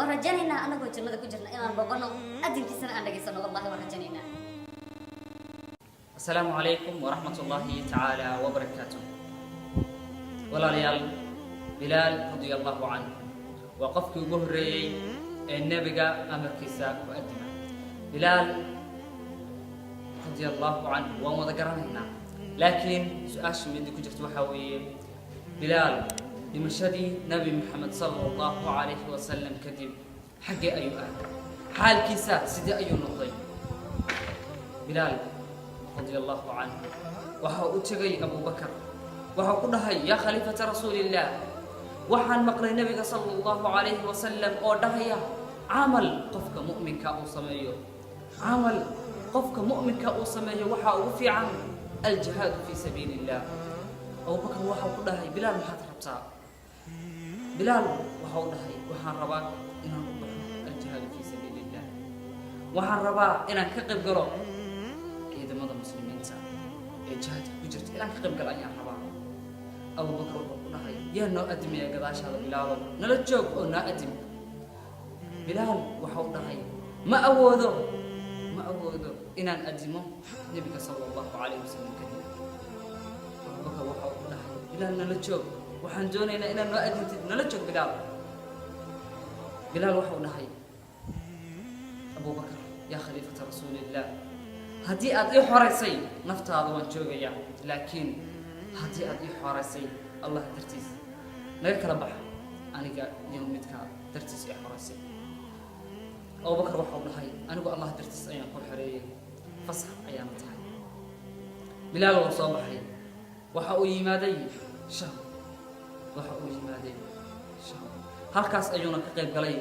Waan rajaynaynaa anagoo jannada ku jirna inaan boqono, adinkiisana aan dhageysano. Wallahi waan rajaynaynaa. Asalaamu calaykum waraxmat ullaahi tacaala wabarakaatu. Walaalayaal, Bilaal radia Allahu canhu waa qofkii ugu horreeyey ee Nebiga amarkiisa ku addima. Bilaal radia Allahu canhu waan wada garanaynaa, laakiin su-aasha midda ku jirta waxaa weeye: Bilaal dhimashadii Nebi Maxamed sala Allahu calayhi wasalam kadib xaggee ayuu aaday? Xaalkiisa sidee ayuu noqday? Bilaal radia Allahu canhu waxa u tegay Abubakar. Waxau ku dhahay: "Yaa khaliifata Rasuulillaah, waxaan maqlay Nebiga sala Allahu calayhi wasalam oo dhahaya, camal qofka mu'minka uu sameeyo, camal qofka mu'minka uu sameeyo waxaa ugu fiican aljihaadu fii sabiili Illah." Abubakar waxau ku dhahay: "Bilaal, maxaad rabtaa?" Bilaal waxau dhahay: "Waxaan rabaa inaan u baxo aljihaadu fii sabiili Illah. Waxaan rabaa inaan ka qayb galo ciidamada Muslimiinta ee jihaadka ku jirta. Inaan ka qayb galo ayaan rabaa." Abubakar wuxuu ku dhahay: "Yaa noo adimaya gadaashaada, Bilaalow? Nala joog oo noo adim." Bilaal waxau dhahay: "Ma awoodo, ma awoodo inaan adimo Nebiga sala Allahu calayhi wasalam kadib." Abubakar waxau ku dhahay: "Bilaal, nala joog. Waxaan doonaynaa inaad noo adintid. Nala joog, Bilaal." Bilaal waxau dhahay: "Abubakar, yaa khaliifata Rasuuliillah, haddii aad ii xoraysay naftaada waan joogayaa, laakiin haddii aad ii xoraysay Allah dartiis, naga kala baxa aniga iyo midka dartiis ii xoraysay." Abubakar waxau dhahay: "Anigu Allah dartiis ayaan ku xoreeyey, fasax ayaana tahay." Bilaal wuu soo baxay. Waxa uu yimaaday Sham. Waxa uu yimaaday Sham. Halkaas ayuuna ka qayb galay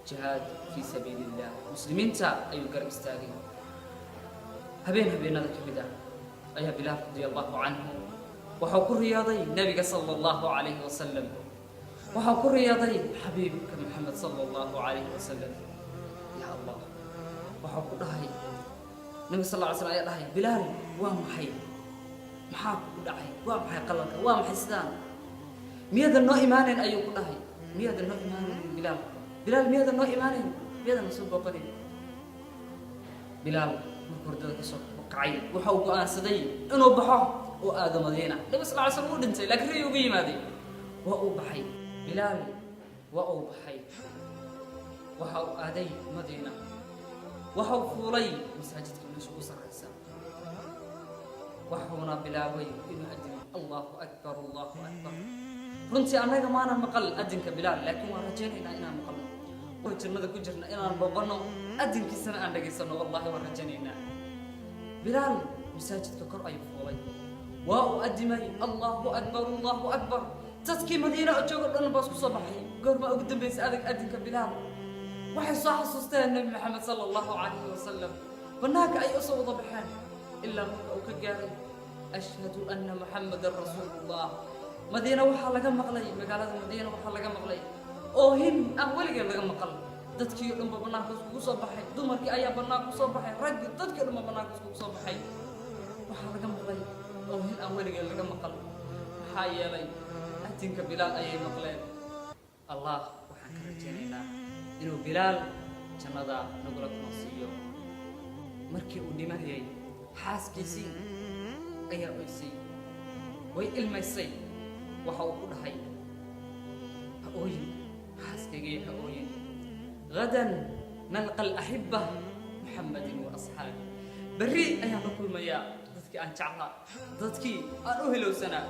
jihaad fii sabiili Illah. Muslimiinta ayuu garab istaagay. Habeen habeenada ka mid ah ayaa Bilaal radia Allahu canhu waxau ku riyaaday Nebiga sala Allahu calayhi wasalam. Waxau ku riyaaday xabiibka Maxamed sala Allahu calayhi wasalam. Ya Allah, waxau ku dhahay: Nabi sal lla ly slam ayaa dhahay: "Bilaal, waa maxay? Maxaa kugu dhacay? Waa maxay qalalka? Waa maxay sidaan? Miyaadan noo imaanayn?" ayuu ku dhahay. "Miyaadan noo imaanayn, Bilaal? Bilaal, miyaadan noo imaanayn? Miyaadan na soo booqanayn?" Bilaal markuu hurdada ka soo kacay waxa uu go'aansaday inuu baxo oo aado Madiina. Nabi sal ly slam wuu dhintay, laakiin riyi ugu yimaaday. Waa uu baxay Bilaal, waa uu baxay. Waxa uu aaday Madiina. Waxa uu fuulay masaajidka meesha ugu sarraysa, waxuuna bilaabay inuu adimo: "Allahu akbar, Allahu akbar." Runtii annaga maanan maqal adinka Bilaal, laakiin waan rajaynaynaa inaan maqalno oo jannada ku jirna inaan boqono, adinkiisana aan dhagaysano. Wallahi waan rajaynaynaa. Bilaal masaajidka kor ayuu fuulay. Waa uu adimay: "Allahu akbar, Allahu akbar." Dadkii Madiina oo joogo dhan baa isku soo baxay. Goormaa ugu dambaysay adag adinka Bilaal? Waxay soo xasuusteen Nebi Maxamed sala Allahu calayhi wasalam. Bannaanka ayay usoo wada baxeen ilaa marka uu ka gaaray "Ashhadu anna Muxamadan rasuulullah." Madiina waxaa laga maqlay, magaalada Madiina waxaa laga maqlay oohin aan weligeed laga maqal. Dadkii o dhan ba bannaanka iskugu soo baxay. Dumarkii ayaa bannaanka usoo baxay, raggii, dadkii o dhan ba bannaanka iskugu soo baxay. Waxaa laga maqlay oohin aan weligeed laga maqal, maxaa yeelay adinka Bilaal ayay maqleen. Allah waxaan ka rajaynaynaa inuu Bilaal jannada nagula kulansiiyo. Markii uu dhimanayay, xaaskiisii ayaa oysay, way ilmaysay. Waxa uu ku dhahay: "Ha ooyin, xaaskaygaya, ha ooyin. Gadan nalqa alaxiba Muxamadin wa asxaabi." Berri ayaan la kulmayaa dadkii aan jeclaa, dadkii aan u hilowsanaa.